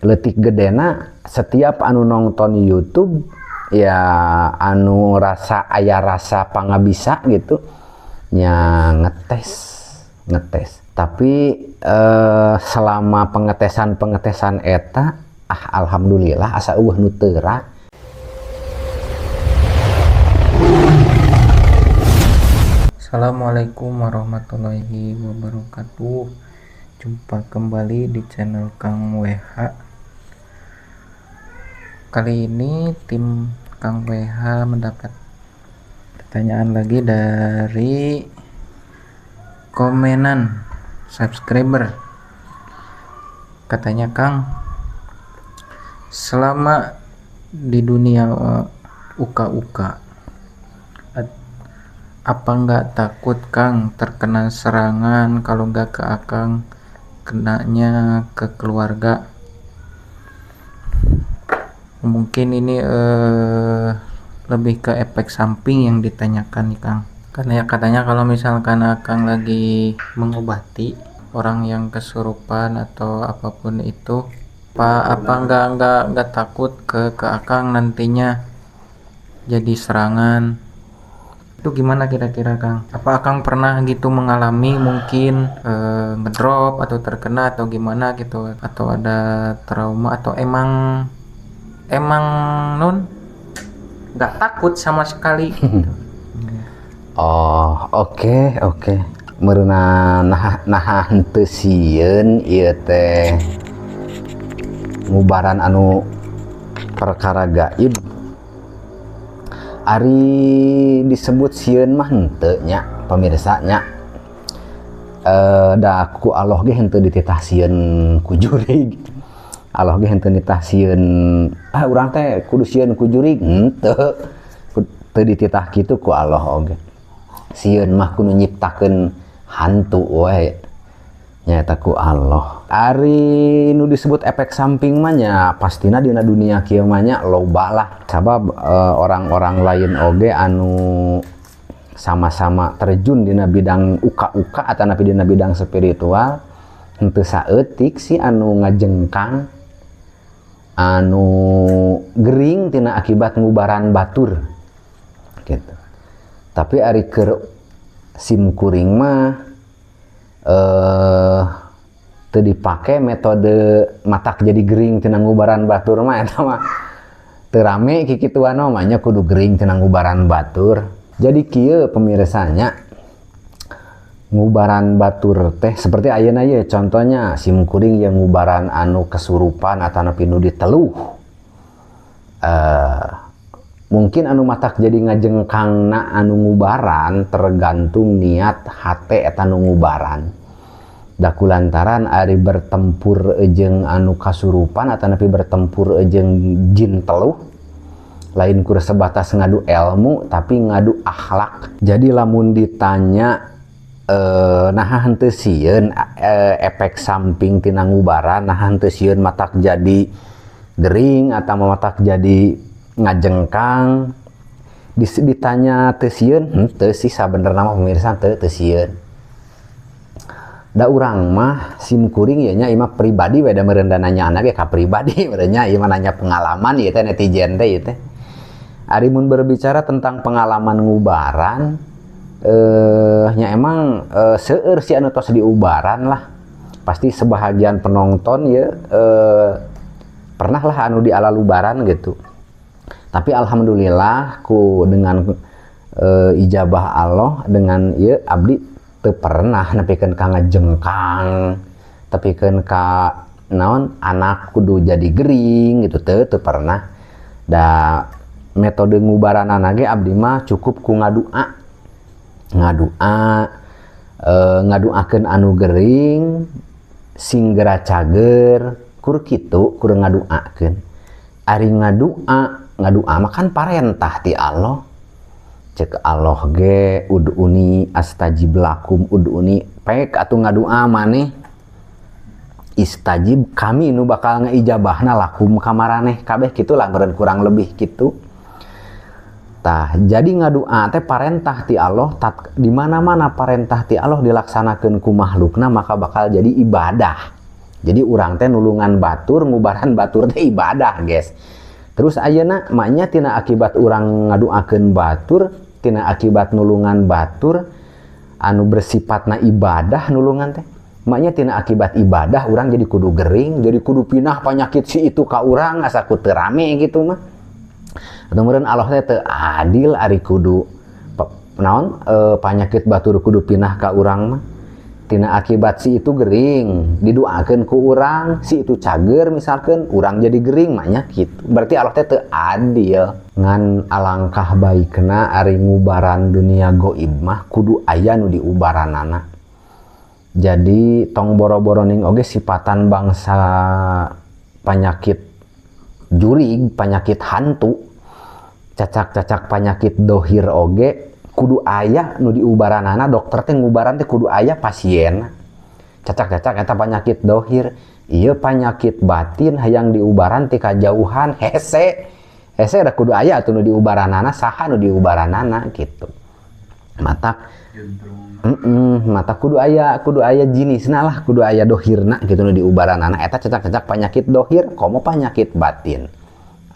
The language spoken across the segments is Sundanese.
Leutik gedena setiap anu nonton YouTube ya, anu rasa aya rasa pangabisa gitu nya, ngetes ngetes. Tapi selama pengetesan pengetesan eta, ah, alhamdulillah asa euweuh nu teurak. Assalamualaikum warahmatullahi wabarakatuh. Jumpa kembali di channel Kang WH. Kali ini tim Kang WH mendapat pertanyaan lagi dari komenan subscriber. Katanya, "Kang, selama di dunia uka-uka, apa nggak takut, Kang, terkena serangan? Kalau nggak ke Akang, kenanya ke keluarga?" Mungkin ini lebih ke efek samping yang ditanyakan nih, Kang. Karena katanya kalau misalkan Akang lagi mengobati orang yang kesurupan atau apapun itu, apa nggak takut ke Akang nantinya jadi serangan? Itu gimana kira-kira, Kang? Apa Akang pernah gitu mengalami mungkin ngedrop atau terkena atau gimana gitu, atau ada trauma, atau emang emang non nggak takut sama sekali gitu? Oh, oke. Meureunan nah nah henteu sieun ieu teh ngubaran anu perkara gaib. Ari disebut sieun mah henteu nya, pemirsa nya. Da ku Allah ge henteu dititah sieun ku jurig. Allah ge henteu nitah sieun, ah, urang teh kudu sieun ku jurig, henteu. Teu dititah kitu ku Allah oge. Sieun mah kudu nyiptakeun hantu wae nyaeta ku Allah. Ari nu disebut efek samping mah nya pastina dina dunia kieu mah nya loba lah, sabab orang-orang lain oge anu sama-sama terjun dina bidang uka-uka atau dina bidang spiritual henteu saeutik sih anu ngajengkang, anu gering tina akibat ngubaran batur gitu. Tapi ari keur sim kuring mah teu dipake metode matak jadi gering tina ngubaran batur mah. Eta mah teu rame kikituan mah nya, kudu gering tina ngubaran batur. Jadi kieu, pemirsanya, ngubaran batur teh seperti ayeuna ye contohnya sim kuring yang ngubaran anu kesurupan atau anu nu diteluh, mungkin anu matak jadi ngajengkangna anu ngubaran tergantung niat hate eta nu ngubaran. Da kulantaran ari bertempur jeung anu kasurupan atau nepi bertempur jeung jin teluh lain kur sebatas ngadu ilmu, tapi ngadu akhlak. Jadi lamun ditanya nah henteu sieun efek samping tina ngubaran, nah henteu sieun matak jadi gering atau matak jadi ngajengkang, ditanya teu sieun, henteu sih sabenerna mah, pemirsa, teu teu sieun. Da urang mah sim kuring ya nya, ieu mah pribadi we, da meureun nanya anak ge ka pribadi meureun nya, ieu mah nanya pengalaman ieu teh netizen teh ieu teh. Ari mun berbicara tentang pengalaman ngubaran, nya emang seueur sih anu tos diubaran lah. Pasti sebahagian penonton ya pernah lah anu di ala lubaran gitu. Tapi alhamdulillah ku dengan ijabah Allah dengan ya abdi teu pernah nepikeun ka ngajengkang, tepikeun ka naon anak kudu jadi gering gitu, teu teu pernah. Da metode ngubaranana ge abdi mah cukup ku ngadua ngadua, ngaduakeun anu gering sing gera cager, kur kitu, kur ngaduakeun. Ari ngadua ngadua mah kan parentah ti Allah. Cek Allah ge, "Ud'uni astajib lakum, ud'uni," pek atuh ngadua maneh, "istajib," kami nu bakal ngaijabahna, "lakum" ka maraneh kabeh kitu lah meureun, kurang lebih kitu tah. Jadi ngadua teh parentah ti Allah. Tat di mana-mana parentah ti Allah dilaksanakeun ku makhlukna maka bakal jadi ibadah. Jadi urang teh nulungan batur, ngubaran batur teh ibadah, guys. Terus ayeuna maknya tina akibat urang ngaduakeun batur, tina akibat nulungan batur anu bersifatna ibadah nulungan teh. Maknya tina akibat ibadah urang jadi kudu gering, jadi kudu pinah penyakit si itu ka urang, asa ku teu rame gitu mah. Atau meureun Allah teh teu adil ari kudu naon penyakit batur kudu pinah ka urang mah. Tina akibat si itu gering, didoakeun ku urang, si itu cager misalkan, urang jadi gering, maknya gitu. Berarti Allah teh teu adil. Ngan alangkah baikna ari ngubaran dunia goib mah kudu aya nu diubaranana. Jadi tong boro-boro ning oge sifatan bangsa penyakit jurig, penyakit hantu, cacak-cacak penyakit dohir oge kudu aya nu diubaranana, dokter teh ngubaran teh kudu aya pasien. Cacak-cacak eta penyakit dohir, ieu penyakit batin hayang diubaran ti kajauhan hese. Hese da kudu aya atuh nu diubaranana, saha nu diubaranana gitu. Matak mata kudu aya jenisna lah, kudu aya dohirna gitu nu diubaranana. Eta cacak-cacak penyakit dohir, komo penyakit batin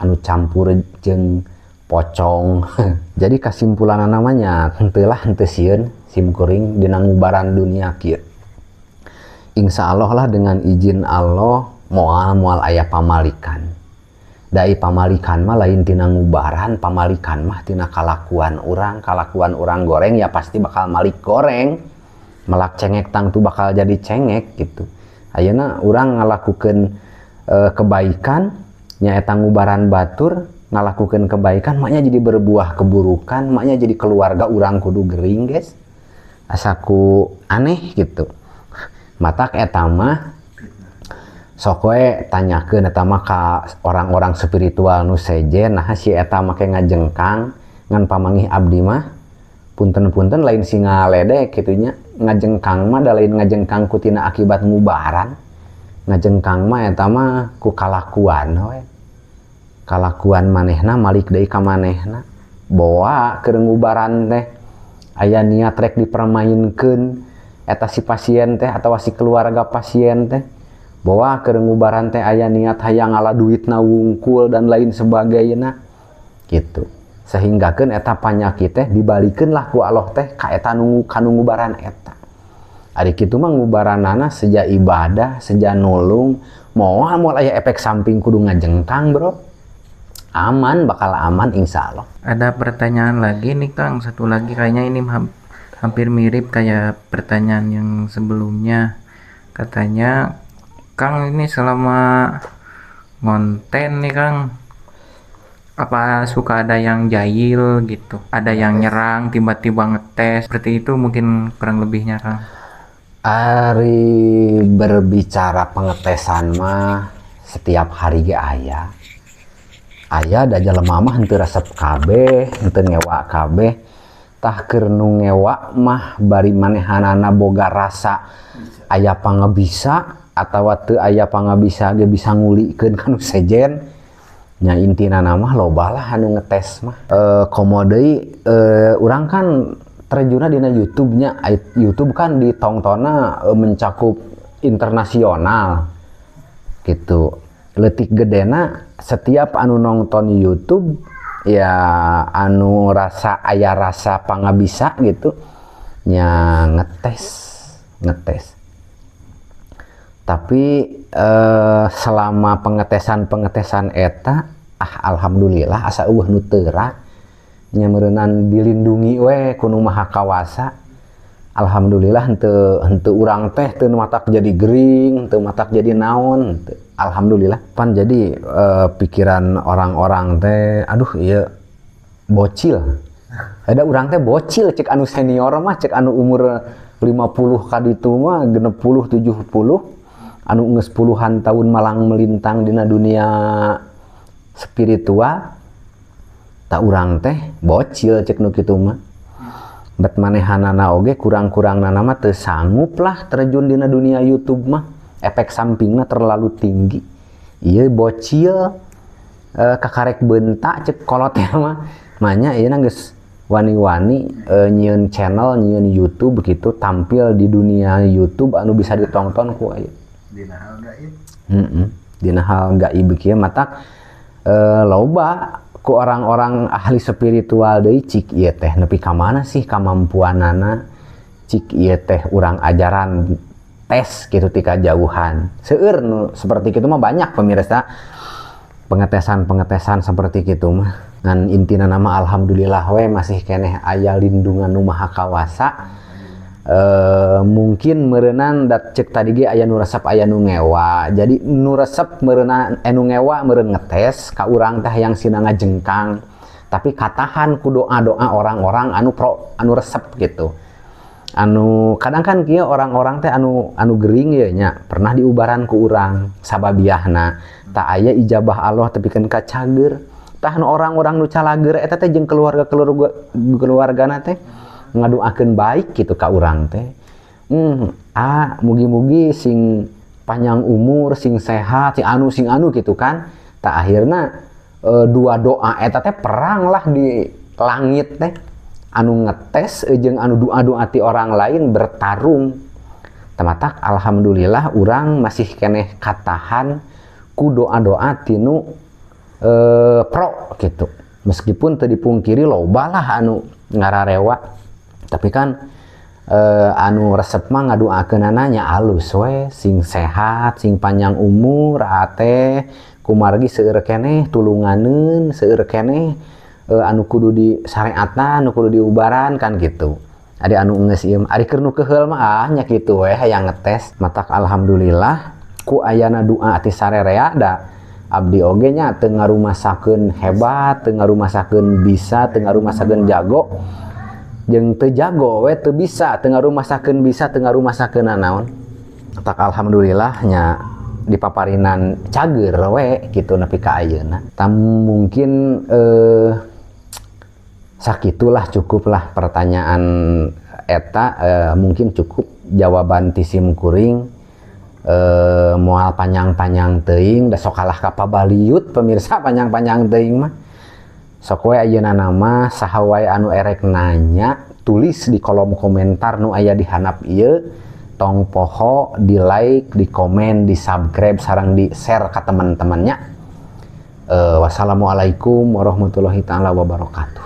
anu campur jeung pocong. Jadi kesimpulan namanya henteu lah, henteu sieun sim kuring dina ngubaran dunia kieu. Insya Allah lah, dengan izin Allah moal moal aya pamalikan. Dai pamalikan mah lain tina ngubaran, pamalikan mah tina kalakuan urang. Kalakuan urang goreng ya pasti bakal malik goreng, melak cengek tangtu bakal jadi cengek gitu. Ayeuna urang ngalakukeun kebaikan nyaeta ngubaran batur, ngalakukeun kebaikan maknya jadi berbuah keburukan, maknya jadi keluarga urang kudu gering, guys. Asaku aneh gitu. Matak eta mah sok we tanyakeun eta mah ka orang-orang spiritual nu sejen, nah si eta make ngajengkang. Ngan pamanggih abdi mah, punten-punten, lain si ngaledek kitu nya, ngajengkang mah da lain ngajengkang ku tina akibat ngubaran. Ngajengkang mah eta mah ku kalakuan we, kalakuan manehna malik deui ka manehna. Boa keur ngubaran teh aya niat rek dipermainkeun eta si pasien teh atawa si keluarga pasien teh, bahwa keur ngubaran teh aya niat hayang ngala duitna wungkul dan lain sebagainya gitu, sehingga kan eta panyakit teh dibalikeun lah ku Allah teh ka eta nu kanu ngubaran eta. Ari kitu mah ngubaranana seja ibadah, seja nulung, moal moal aya efek samping kudu ngajengkang, bro. Aman, bakal aman insya Allah. Ada pertanyaan lagi nih, Kang, satu lagi, kayaknya ini hampir mirip kayak pertanyaan yang sebelumnya. Katanya, Kang, ini selama ngonten nih, Kang, apa suka ada yang jahil gitu, ada yang nyerang, tiba-tiba ngetes seperti itu, mungkin kurang lebihnya, Kang? Ari berbicara pengetesan mah setiap hari ge aya. Aya, da jelema mah henteu resep kabeh, henteu ngewa kabeh. Tah, keur nu ngewa mah bari manehanana boga rasa aya pangabisa atawa teu aya pangabisa ge bisa ngulikeun kanu sejen. Nya intina mah loba lah anu ngetes mah. Komo deui urang kan terjunna dina YouTube-nya. YouTube kan ditontonna mencakup internasional gitu. Letik gedena setiap anu nonton YouTube ya anu rasa aya rasa pangabisa gitu nya, ngetes ngetes. Tapi selama pengetesan-pengetesan eta, ah, alhamdulillah asa euweuh nu teurak nya, meureunan dilindungi we ku Nu Maha Kawasa. Alhamdulillah henteu henteu urang teh teu matak jadi gering, henteu matak jadi naon, henteu. Alhamdulillah pan jadi pikiran orang-orang teh, aduh, ieu bocil ada, urang teh bocil cek anu senior mah, cek anu umur 50 kaditu mah, 60, 70, anu geus puluhan tahun malang melintang dina dunia spiritual. Tak urang teh bocil cek nu kitu mah. Bet manehanana oge kurang-kurangna mah teu sanggup lah terjun dina dunia YouTube mah, efek sampingna terlalu tinggi. Ieu bocil kakarek bentak cek kolot mah. Manya ieu geus wani-wani nyieun channel, nyieun YouTube begitu, tampil di dunia YouTube anu bisa ditonton ku aya. Dina hal gaib. Heeh. Dina hal gaib kieu matak loba ku orang-orang ahli spiritual deui, cik ieu teh nepi ka mana sih kamampuanana, cik ieu teh urang ajaran tes gitu ti kajauhan. Seueur nu seperti itu mah, banyak pemirsa, pengetesan-pengetesan seperti itu mah. Ngan intina nama alhamdulillah we masih keneh aya lindungan nu maha kawasa. Mungkin meureunan dat cek tadi ge aya nu resep, aya nu ngewa. Jadi nu resep meureunan, nu ngewa meureun ngetes ka urang teh yang sina ngajengkang, tapi katahan ku doa-doa orang-orang anu pro, anu resep gitu. Anu kadang kan kieu, orang-orang teh anu anu gering ye nya, pernah diubaran ku urang sababiahna, tak aya ijabah Allah tepikeun ka cager. Tah, nu orang-orang nu calageur eta teh jeung keluarga keluarga keluargana teh ngadoakeun baik gitu ka urang teh, ah, mugi-mugi sing panjang umur, sing sehat, sing anu, sing anu gitu kan. Tak akhirnya dua doa eta teh perang lah di langit teh, anu ngetes jeung anu doa-doa ti orang lain bertarung. Tematak alhamdulillah urang masih keneh katahan ku doa-doa tinu pro gitu, meskipun teu dipungkiri loba lah anu ngararewa, tapi kan anu resep mah ngadoakeunana nya alus we, sing sehat, sing panjang umur ate, kumargi seueur keneh tulunganeun, seueur keneh anu kudu di syariatan, anu kudu diubaran kan gitu. Ari anu geus ieu, ari keur nu keuheul mah, ah, nya kitu we hayang ngetes. Matak alhamdulillah ku ayana doa ti sarerea, da abdi oge nya teu ngarumasakeun hebat, teu ngarumasakeun bisa, teu ngarumasakeun jago, jeung teu jago we, teu bisa, teu ngarumasakeun bisa, teu ngarumasakeun naon. Tak alhamdulillah nya dipaparinan cager we gitu nepi ka ayeuna. Tam mungkin sakitulah, cukuplah pertanyaan eta, mungkin cukup jawaban ti sim kuring, moal panjang-panjang teuing da sok kalah ka pabaliut pemirsa panjang-panjang teuing mah. Sok we ayeuna nama saha wae anu erek nanya, tulis di kolom komentar nu aya di handap ieu. Tong poho di like, di komen, di subscribe, sareng di share ke teman-temannya. Wassalamualaikum warahmatullahi taala wabarakatuh.